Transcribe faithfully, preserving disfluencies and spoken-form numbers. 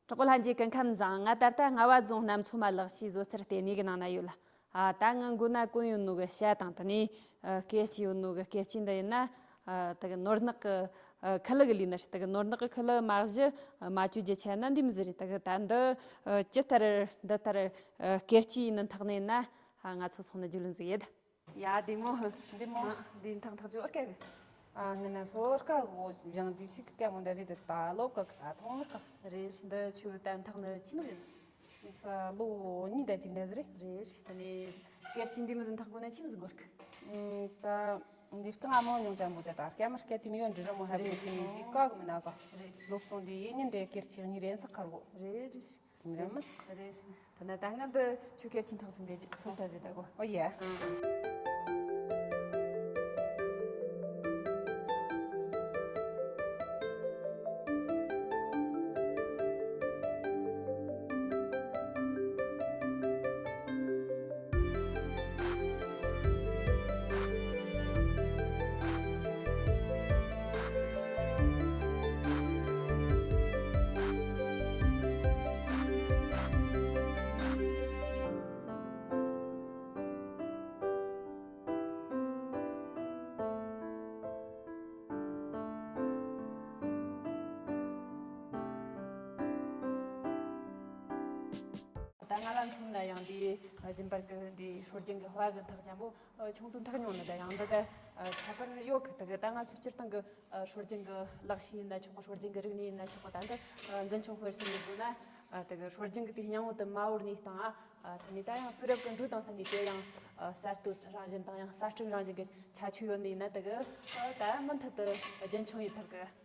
གྲོགས་པོ་ལྷན་རྒྱས་སྐུ་ཁམས་བཟང་། ང་ད་ལྟ་རྔ་བ་རྫོང་གནམ་མཚོ་མ་ལག་ཤེས་བཟོ་རྩལ་ལྟེ་གནས་ཀྱི་ནང་ན་ཡོད། ཨ་ད་ང་མགོ་ན་གོན་ཡོད་ནོ་གི་ཤ་དང་དེ་ནས་ཨ་སྐེ་གཅིག་ཡོད་ནོ་གི་སྐེ་གཅིག་འདི་ཡིན་ན། ཨ་དེ་གི་ནོར་ནག་གི་ཨ་ཁུ་ལུ་གི་ལུས་ན་རེད། དེ་གི་ནོར་ནག་གི་ཁུ་ལུ་མ་གཞི་ཨ་མ་བཅོས་རྒྱུ་ཆ་ན་འདི་མི་ཟེར་རེད། དེ་གི་ད་འདི་ཨ་ཇི་ལྟར་འདི་ལྟར་ཨ་སྐེ་གཅིག་ཡིན་ན་འཐག་ནས་ན། ཨ་ང་ཚོ་སོང་ན་རྒྱུས་ལོན་ཟིག་ཡེད། ཡ་བདེ་མོ། བདེ་མོ། འདི་འཐག་འཐག་ཅོ་ཨར་ཀ་གི། ཨ་ངི་ན་སོ་ཨར་ཀ་གོ་སྦྱང་དུས་ཤིག་ཀ་མོ་འདྲ་རེད། ད་ལོ་ཀ་ད་ཐོང་ཨར་ཀ། རེད། འདི་ཆུ་ད་འཐག་ནི་ཆི་མོ་ཡིན། ས་ལོ་གཉིས་ད་ཅིག་འདྲ་ཟིག་རེད། རེད། ད་ནི་སྐེ་ཆི་འདི་མོ་ཟིག་འཐག་དགོས་ན་ཆི་མོ་ཟིག་དགོས་ཀི། ད་འདི་རྐང་ཨ་མོ་ཉུང་ཅན་པོ་ད་ད་སྐེ་མ་སྐེ་དེ་མི་ཡོད་འདྲི་ར་མོ་ཧ་རེད། གི་འདི་ཀ་གི་མི་ན་ཀ། རེད། ལོབ་སོང་དེ་ཡེ་ཉིན་དེ་སྐེ་ཆི་གཉིས་རེ་འཚག་ཁར་གོ། རེད་རེད། དེ་མི་ར་མ་ཟིག། རེད། ད་ན་ད་ང་འདི་ཆུ་སྐེ་ཆི་འཐག་ཟིན་པའི་ཚོད་ད་ཟིག་ད་གོ། ཨོ་ཡ། ཨང་། ད་ང་ལ་མཚོན་ན་ཡང་འདི་རྒྱུན་པར་གི་འདི་སྲོལ་རྒྱུན་གི་ཧྭ་གི་འཐག་ཅན་པོ་ཆུང་དུ་འཐག་མྱོང་ནི། ད་ཡང་འདི་ད་ཁྱད་པར་ཡོད་གི། ད་གི་ད་ང་ཚོ་སྤྱིར་བཏང་གི་སྲོལ་རྒྱུན་གི་ལག་ཤེས་ཡིན་ན་ཆོག་གི། སྲོལ་རྒྱུན་གི་རིག་གནས་ཡིན་ན་ཆོག་གི། ད་འདི་འཛིན་སྐྱོང་སྤེལ་གསུམ་ཡིན་དགོས་ན། ད་གི་སྲོལ་རྒྱུན་གི་དེ་སྙིང་བོ་དུ་མ་བོར་ནས་བཏང་ཨ། ད་ནི་ད་ཡང་དུས་རབས་གི་འགྲོས་དང་ད་ནི་དེ་ཡང་གསར་གཏོད་རང་བཞིན་དང་ཡང་གསར་སྐྲུན་རང་བཞིན་གི་ཁྱད་ཆོས་ཡོད་ནི་ཡིན་ན། ད་གི་ད་མུ་མཐུད་དུ་རྒྱུན་འཁྱོངས་ཡོད་ཐུབ་གི།